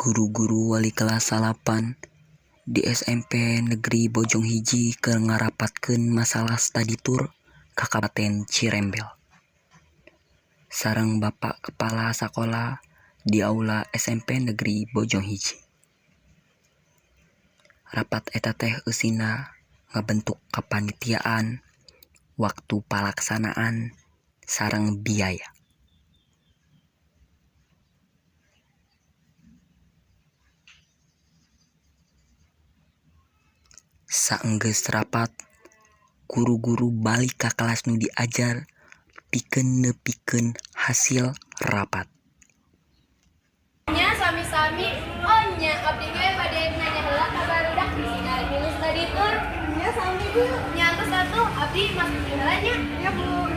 Guru-guru wali kelas 9 di SMP Negeri Bojong Hiji keur ngarapatkeun masalah study tour ka Kabupaten Cirembel sareng Bapak Kepala Sakola di Aula SMP Negeri Bojong Hiji. Rapat eta teh eusina ngabentuk kapanitiaan, waktu palaksanaan, sareng biaya. Saenggeus rapat, guru-guru balik ka kelas nu diajar pikeun nepikeun hasil rapat. Nya, sami-sami. Oh nya, abdi ge bade nanya heula ka barudak bisi milu study tour. Nya, sami, Bu. Nya, tos atuh, abdi masuk heula nya. Ya, Bu.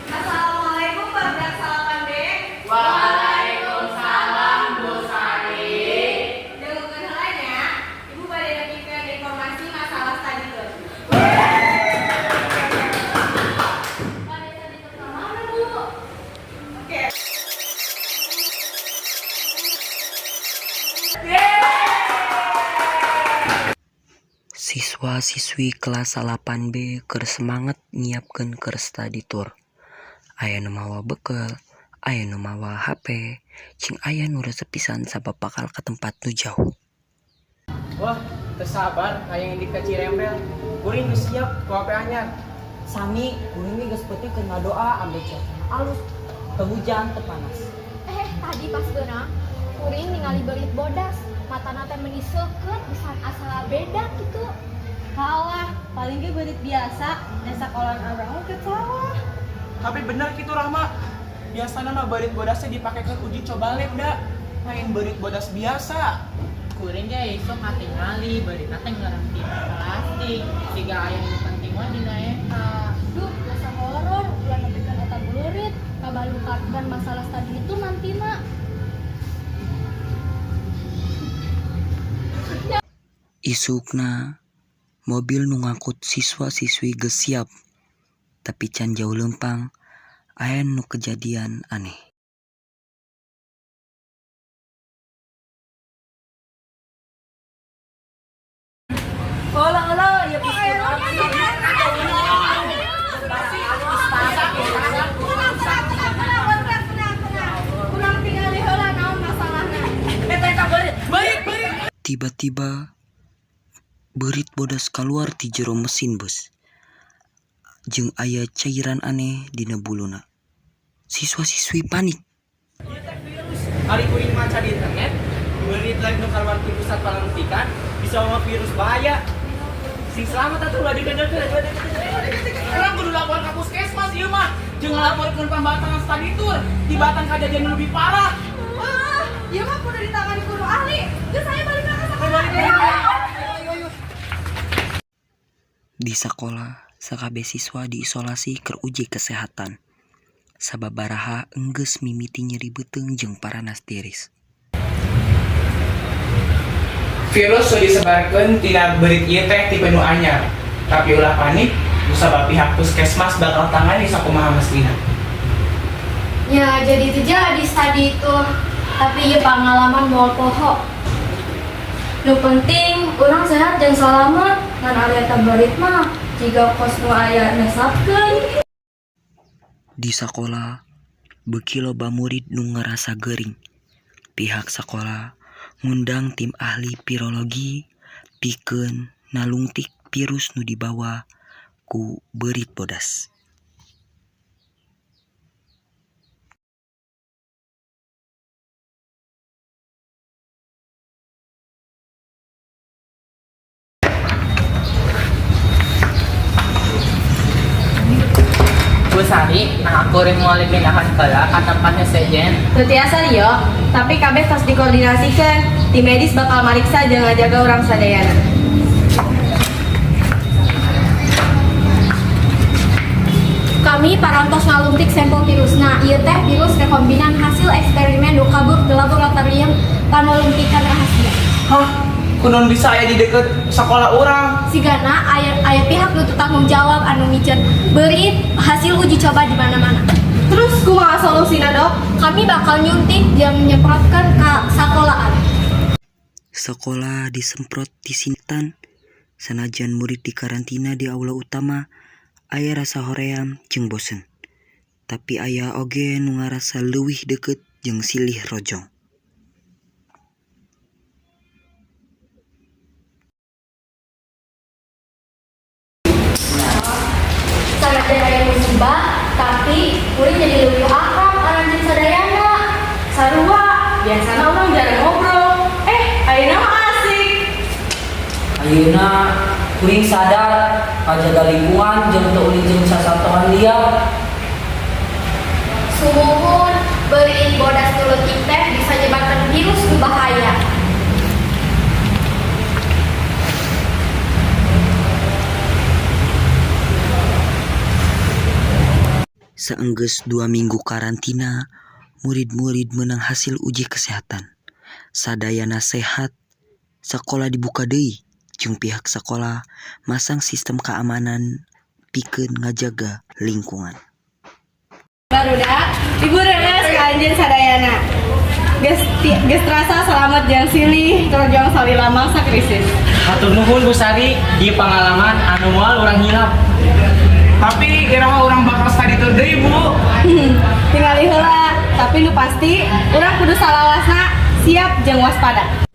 Assalamualaikum barudak 9B. Waalaikumsalam, Bu Sari. Dangukeun heula nya. Ibu bade nepikeun informasi masalah study tour. Bade study tour ka mana, Bu? Oke. Siswa-siswi kelas 8B keur semangat nyiapkeun keur study tour. Aya nu mawa bekel, aya nu mawa HP, jeung aya nu resep pisan sabab bakal ka tempat nu jauh. Wah, teu sabar hayang indit ka Cirembel. Kuring geus siap ku HP anyar. Sami, kuring ge geus penting keur ngadoa ambeh cuacana alus, teu hujan, teu panas. Eh, tadi pas beurang, kuring ningali beurit bodas. Matana teh meuni seukeut pisan, asa beda gitu. Halah, paling ge beurit biasa, da sakolahan urang mah deket sawah. Tapi bener gitu, Rahma. Biasana mah beurit bodasnya dipake ke uji coba lab da. Lain beurit bodas biasa. Kuring ge isuk katingali beuritna teh ngeurang tina plastik, siga aya nu penting mah dina eta. Duh, asa horor, ulah nepikeun eta beurit, kabalukarkeun masalah study itu nantina. Isukna, mobil nu ngangkut siswa-siswi geus siap, tapi can jauh leumpang aya nu kejadian aneh. Olah olah, ya. Tenang, tenang, tenang. Kurang tingali heula naon masalahna. Beurit, beurit. Tiba-tiba beurit bodas kaluar ti jero mesin bus jeung aya cairan aneh dina buluna. Siswa-siswi panik. Ieu teh virus. Ari kuring maca di internet, beurit lab nu kaluar ti pusat panelitikan bisa mawa virus bahaya. Sing selamat atuh, ulah deket-deket. Urang kudu lapor ka puskesmas ieu mah. Jeung ngalaporkeun pembatalan study tour, tibatan kajadian nu lebih parah. Wah, ieu mah kudu ditangani guru ahli. Geus, saya balik ka sekolah. Balik, balik. Di sakola, sakabeh siswa diisolasi keur uji kesehatan. Sababaraha enggeus mimiti nyeri beuteung jeung paranas tiris. Virus nu disebarkeun tina beurit ieu teh tipe nu anyar. Tapi ulah panik, sabab pihak puskesmas bakal tangani sakumaha mestina. Ya, jadi itu jadi study tour. Tapi ya pengalaman moal poho. Nu penting urang sehat jeung salamet, ngan ari eta beurit mah jiga kos nu aya nesapkeun. Di sakola, beuki loba murid nu ngarasa gering. Pihak sakola ngundang tim ahli virologi pikeun nalungtik virus nu dibawa ku beurit bodas. Bu Sari, nah kuring moal dipindahkan heula ka tempatnya sejen? Teu tiasa, Rio, tapi kabeh tos dikoordinasikeun. Tim medis bakal mariksa jeung ngajaga urang sadayana. Kami parantos ngalungtik sampel virusna. Ieu teh virus rekombinan hasil eksperimen nu kabur di laboratorium panalungtikan rahasia. Hah? Kunaon bisa aya di deket sekolah urang. Sigana aya aya pihak nu teu tanggung jawab anu miceun beurit hasil uji coba di mana-mana. Terus kumaha solusina, Dok? Kami bakal nyuntik jeung menyemprotkan ka sakolaan. Sekolah disemprot disinfektan. Sanajan murid dikarantina di aula utama, aya rasa hoream jeung bosen. Tapi aya oge nu ngarasa leuwih deukeut jeung silih rojong. Sanajan aya musibah, tapi kuring jadi leuwih akrab aranjeun sadayana. Sarua, biasana urang jarang ngobrol. Eh, ayeuna mah asik. Ayeuna kuring sadar ngajaga lingkungan jeung teu ulin jeung sasatoan liar. Sumuhun beurit bodas nu leutik teh bisa nyebarkan virus nu bahaya. Saenggeus 2 minggu karantina, murid-murid meunang hasil uji kesehatan. Sadayana sehat, sakola dibuka deui jeung pihak sakola masang sistem keamanan pikeun ngajaga lingkungan. Barudak, Ibu reueus ka anjeun sadayana. Geus geus terasa selamat jeung silih rojong salila mangsa krisis. Hatur nuhun, Bu Sari, di pengalaman anu moal urang hilap. Tapi iraha urang bakal study tour deui, Bu? Tingali heula, tapi nu pasti urang kudu salawasna siap jeung waspada.